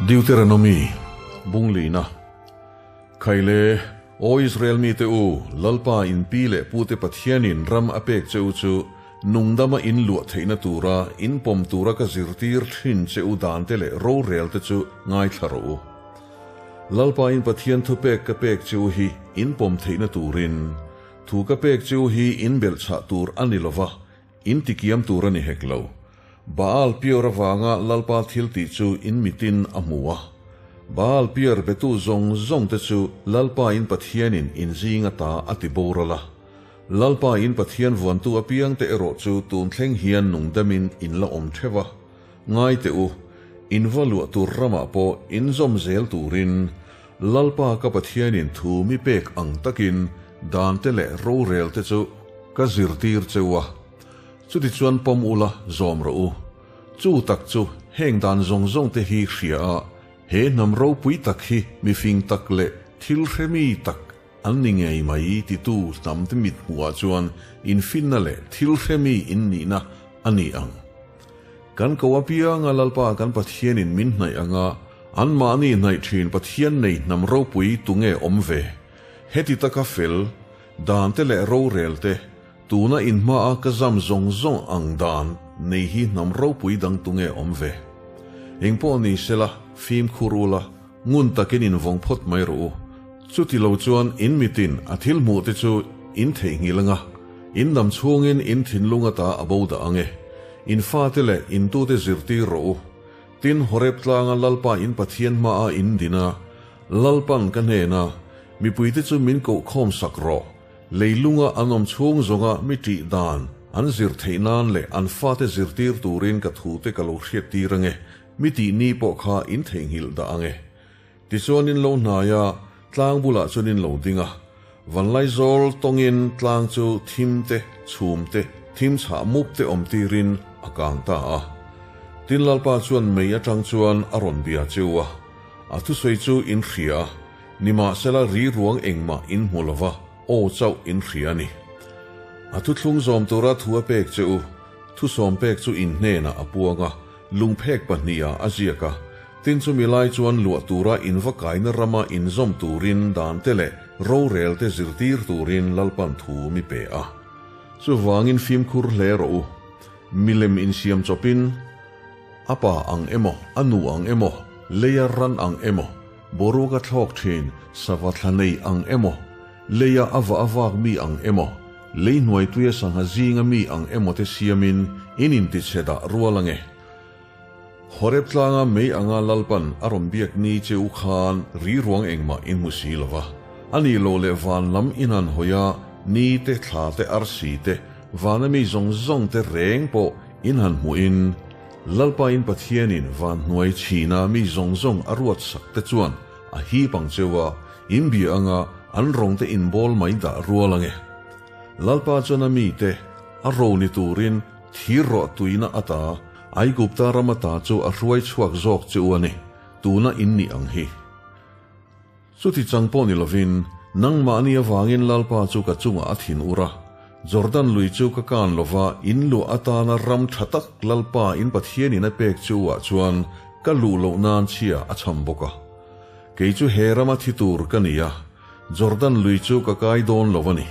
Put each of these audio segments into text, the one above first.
Deuteronomy, Bung lina, Khaile, Aw Israel mite u, Lalpa in pi leh pute Pathianin ram a pek che u chu nungdama in luah theihna tura in pawm tura ka zirtir thin che u dante leh rorelte chu ngaithla rawh u. Lalpa in Pathian thupek ka pek che u hi in pawm theihna turin thu ka pek che u hi in belhchhah tur a ni lova, In tikiam tur a ni hek lo. Baal Peor avanga Lalpa thil tih chu in mitin a hmu a. Baal Peor betu zawng zawng te chu Lalpa in Pathianin in zing ata a ti boral a. Lalpa in Pathian vuantu apiang te erawh chu tun thleng hian nungdamin in la awm theuh a. Ngai teh u, in va luah tur ramah pawh in zawm zel turin Lalpa ka Pathianin thu mi pek ang takin dante leh rorel te chu ka zirtir che u a, chutichuan pawm ula zawm rawh u. Chu tak chu heng dan zawng zawng te hi hria a, he hnam ropui tak hi mifing tak leh thil hremi tak an ni ngei mai titu hnam te mithmuhah chuan infinna leh thil hremi in nihna a ni ang. Kan ko apianga Lalpa kan Pathianin min hnaih anga anmahni hnaih thin Pathian nei hnam ropui tunge awm ve? Heti taka fel, dante leh rorelte, tuna inhmaa ka zam zawng zawng ang dan nei hi hnam ropui dang tunge awm ve? Engpawh ni sela, fimkhur ula, ngun takin invawng phawt mai rawh u. Chuti lo chuan in mitin a thil hmuh te chu in theihnghilh anga, in dam chhungin in thinlung ata a bo dah ang e. In fate leh in tute zirtir rawh u. Tin, Horeb tlanga Lalpa in Pathian hmaah in din a, Lalpan ka hnena, Mipuite chu min kohkhawm sak rawh. Leilunga an awm chhung zawnga mi ṭih dan an zir theih nan leh an fate zirtir turin ka thute ka lo hriattir ange, mi tih ni pawh kha in theihnghilh dah ange. Tichuan in lo hnai a, tlang bulah chuan in lo ding a. Vanlaizawl tawngin tlang chu thim te, chhum te, thim chhah mup te awm tirin a kang ta a. Tin Lalpa chuan mei atang chuan a rawn bia cheu a, a thusawi chu in hria a, nimahsela ri ruang engmah in hmu lova, aw chauh in hria a ni. A thuthlung zawm tura thu a pek che u, thusawm pek chu in hnenah a puang a, Lungphek pahniha a ziak a, tin chumi lai chuan luah tura inva kaina rama inzawm turin dante leh rorelte zirtir turin Lalpan thu mi pe a. Chuvangin fimkhur hle rawh u. Milem insiam chawpin a pa ang emaw, a nu ang emaw, leia ran ang emaw, boruaka thlawk thin sava thla nei ang emaw, leia a va a vak mi ang emaw, Lei hnuaituia sangha zinga mi ang emaw te siamin in intichhe dah rual ange. Horeb tlanga mei anga Lalpan a rawn biak ni che u khan ri ruang engmah in hmu si lo va. A nih loh leh van lam in han hawi a, ni te, thla te, arsi te, vana mi zawng zawng te reng pawh in han hmuhin Lalpa in Pathianin van hnuai chhina mi zawng zawng a ruat sak te chuan a hip ang cheu a, In bia anga an rawng te in bawl mai dah rual ange. Lalpa chuan a mite a ro ni turin thir rawh tuina ata Aigupta ram ata chu a hruai chhuak zawk che u a ni, tuna in nih ang hi. Chuti chang pawh ni lovin, nangmahni avangin Lalpa chu ka chungah a thin ur a, Jordan lui chu ka kan lova in luah atana ram tha tak Lalpa in Pathianin a pek che u ah chuan ka luh loh nan chhia a cham bawk a. Kei chu he rama thi tur ka ni a, Jordan lui chu ka kai dawn lo a ni.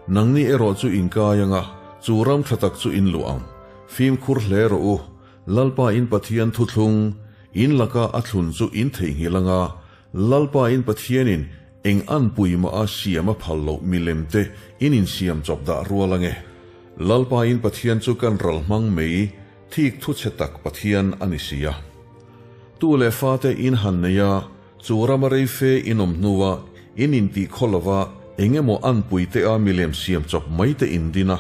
Nangni erawh chu in kai anga, chu ram tha tak chu in luah ang. Fimkhur hle rawh u, Lalpa in Pathian thuthlung, in laka a thlun chu in theihnghilh anga, Lalpa in Pathianin eng anpui mah a siam a phal loh milem te in insiam chawp dah rual ange. Lalpa in Pathian chu kan ral hmang mai, thik thu chhe tak Pathian a ni si a. Tu leh fate in han nei a, chu rama rei fe in awm hnua in intih khaw lova eng emaw anpui te a milem siam chawp mai te in din a,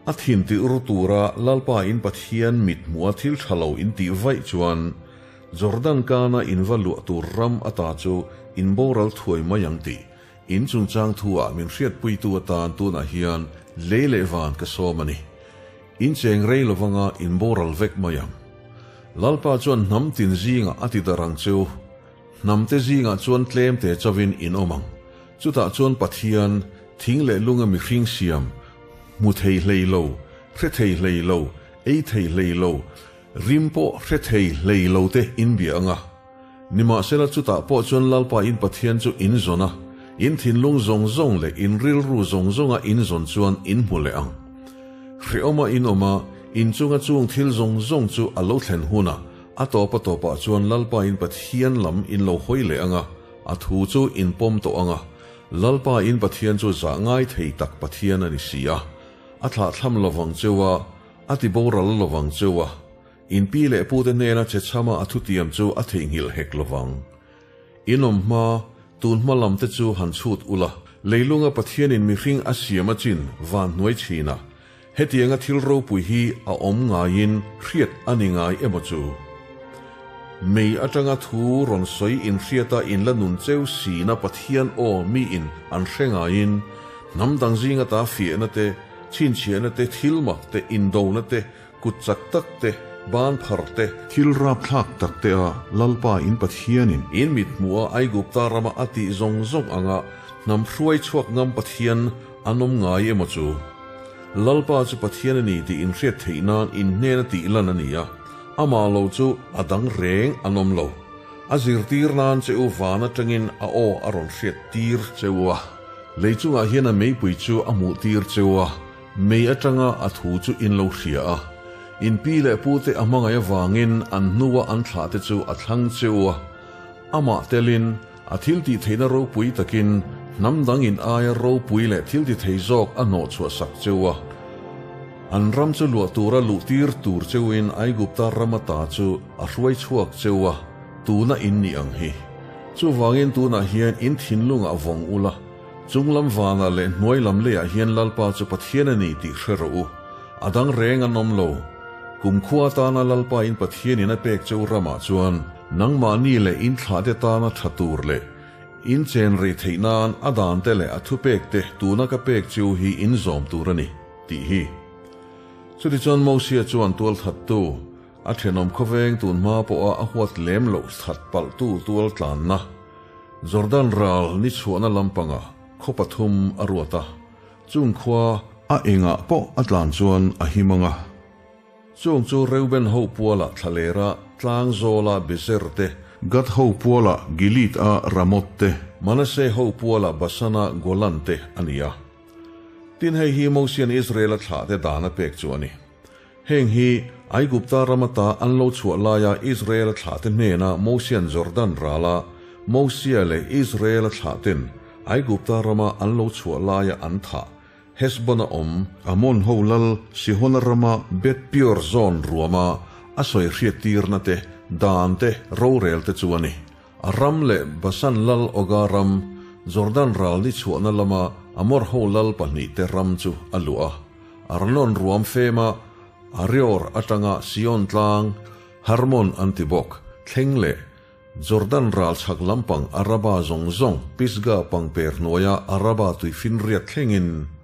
a thin ti ur tura Lalpa in Pathian mit hmuha thil tha lo in tih vaih chuan Jordan kana in va luah tur ram ata chu in boral thuai mai ang tih in chungchang thu ah min hriatpuitu atan tunah hian lei leh van ka sawm a ni. In cheng rei lovanga in boral vek mai ang. Lalpa chuan hnam tin zingah a ti darh ang che u. Hnamte zingah chuan tlem te chovin in awm ang. Chutah chuan Pathian, thing leh lunga mihring siam, hmu thei hlei lo, hre thei hlei lo, ei thei hlei lo, rim pawh hre thei hlei lo te in bia ang a. Nimahsela chutah pawh chuan Lalpa in Pathian chu in zawn a, in thinlung zawng zawng leh in rilru zawng zawnga in zawn chuan in hmu leh ang. Hrehawma in awm a, in chunga chung thil zawng zawng chu a lo thlen hunah a tawp a tawpah chuan Lalpa in Pathian lam in lo hawi leh ang a, a thu chu in pawm tawh ang a, Lalpa in Pathian chu zah ngai thei tak Pathian a ni si a, a thlahthlam lovang cheu a, a ti boral lovang cheu a. In pi leh pute hnena che chhama a thutiam chu a theihnghilh hek lovang. In awm hma, tun hma lam te chu han chhut ula. Leilunga Pathianin mihring a siam a chin van hnuai chhinah hetianga thil ropui hi a awm ngaiin hriat a ni ngai emaw chu? Mei atanga thu rawn sawi inhriata inla nun cheu sina Pathian aw miin an hre ngaiin hnam dang zinga ta fiahna te, chhinchhiahna te, thilmak te, indona te, Kut chak tak te, ban phar te. Thil rapthlak tak te a Lalpa in Pathianin. In mit hmuh a Aigupta rama a tih zawng zawng anga hnam hruai chhuak ngam Pathian an awm ngai emaw chu? Lalpa chu Pathian a ni tih in hriat theih nan in hnen a tih lan a ni a, amah lo chu a dang reng an awm lo. A zirtir nan che u van atangin a aw a rawn hriat tir che u a, lei chungah hian a meipui chu a hmuh tir che u a, Mei atanga a thu chu in lo hria a, in pi leh pute a hmangaih avangin an hnua an thlahte chu a thlang cheu a. Amah telin, a thiltihtheihna ropui takin hnam dang in aia ropui leh thiltithei zawk a hnawhchhuah sak cheu a. An ram chu luah tura luh tir tur cheuin Aigupta rama ta chu a hruai chhuak cheu a, tuna in nih ang hi. Chuvangin tunah hian in thinlungah vawng ula. Chung lam vanah leh hnuai lam leiah hian Lalpa chu Pathian a ni tih hre rawh u. A dang reng an awm lo. Kumkhua atana Lalpa in Pathianin a pek cheu ramah chuan nangmahni leh in thlahte tana tha tur leh in chen rei theih nan a dante leh a thupekte tuna ka pek cheu hi in zawm tur a ni, tih hi. Chutichuan Mosia chuan tualthattu, a thenawm khawveng tun hma pawha a huat lem loh that palhtu tualtlanna, Jordan ral ni chhuahna lampangah khaw pathum a ruat a, chung khua a engah pawh a tlan chuan a him ang a. Chung chu Reuben ho puala thlalera tlang zawla Bezer te, Gad ho puala Gilead a Ramoth te, Manasseh ho puala Basana Golan te a ni a. Tin hei hi Mosian Israel-a thlahte dan a pek chu a ni. Heng hi Aigupta ram ata an lo chhuah laia Israel-a thlahte hnena Mosia'n Jordan rala Mosia leh Israel-a thlahten Aigupta rama an lo chhuah laia an thah Hesbon-a awm Amon ho lal Sihona rama Beth Peor zawn ruama a sawi hriattirna te, dan te, rorel te chu a ni. A ram leh Basan lal Oga ram, Jordan ral ni chhuahna lama Amor ho lal pahnihte ram chu a luah a. Arnon ruam fema Arior atanga Sion tlang, Hermon an ti bawk, thleng leh Jordan ral chhak lampang Araba zawng zawng, Pisgah pangper hnuaia Araba tuifinriat thlengin.